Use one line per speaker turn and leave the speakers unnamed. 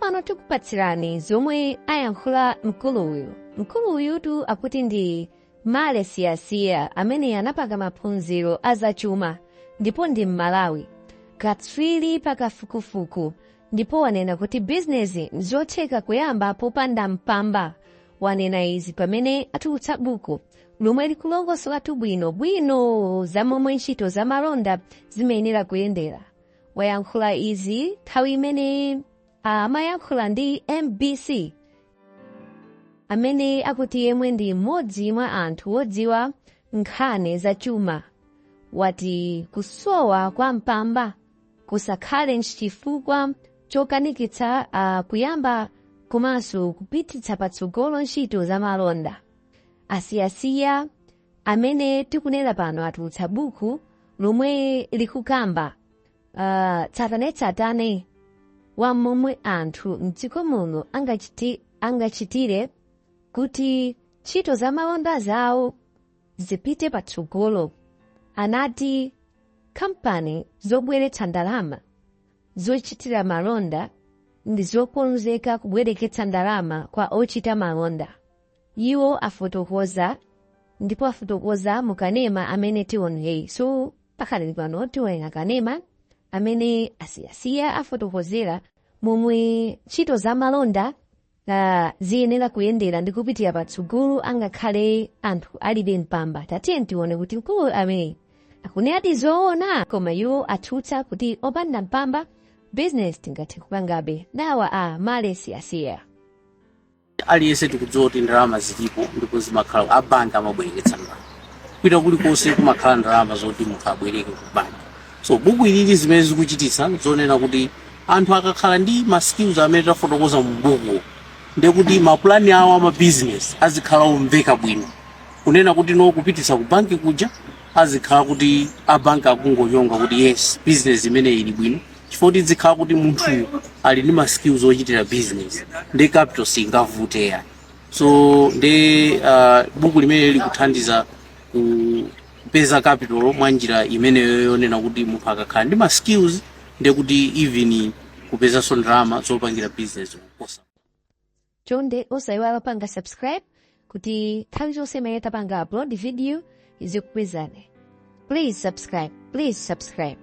Tsopano tikupatsirani zomwe ayankhula mkuluyu. Mkuluyutu akuti ndi Male Siyasiya amene anapanga maphunziro azachuma ndipo ndi Mmalawi, katswiri pakafukufuku, ndipo wanena kuti bizinesi nzotheka kuyamba popanda mpamba. Wanena izi pamene atulutsa buku lomwe likulongosolatu bwino bwino za momwe ntchito za malonda zimayenera kuyendera. Wayankhula izi nthawi imene amayankhula ndi MBC. Amene akuti yemwe ndi mmodzi mwa anthu wodziwa nkhani za chuma wati kusowa kwa mpamba kusakhale chifukwa chokanikitsa kuyamba komanso kupititsa patsogolo ntchito za malonda. Asiyasiya amene tikunena pano atulutsa buku lomwe likukamba tsatanetsatane wa momwe anthu mdziko muno angachitire kuti ntchito za malonda zawo zipite patsogolo. Anati kampani zobweretsa ndalama zochitira malonda ndi zokonzeka kubwereketsa ndalama kwa ochita malonda. Iwo afotokoza ndipo afotokoza mukanema amene tioneyi. So pakali pano tiwonera kanema amene asiyasiya afotokozera momwe ntchito za malonda ziyenera kuyendera ndi kupitira patsogolo angakhale anthu alibe mpamba. Tatiye tione kuti mkulu amene akunena zoona, koma iwo atsutsa kuti opanda mpamba business tingathe kupangabe. Nawa a Male Siyasiya.
Aliyense tikudziwa kuti ndalama zilipo ndipo zimakhala abanki amabwereketsa ndalama kwina kulikonse, kumakhala ndalama zoti munthu abwereke ku banki. So buku ilili zimene zikuchititsa zonena kuti anthu akakhala ndi ma skills amene tafotokoza mu buku, ndekuti mapulani awo ama business azikhala omveka bwino, kunena kuti no, kupititsa ku banki kuja azikhala kuti abanki akungochonga kuti yes, business imene ili bwino, chifukwa kuti zikhala kuti munthuyo ali ndi ma skills ochitira business, ndi capital singavute yani. So ndi buku limene likuthandiza kupeza capital mwa njira imeneyo yonena kuti munthu akakhala ndi ma skills, ndi kuti even kupezanso ndalama zopangira business kukosa.
Chonde osayiwala panga subscribe kuti nthawi zonse imene tapanga upload video izikupezani. Please subscribe, please subscribe.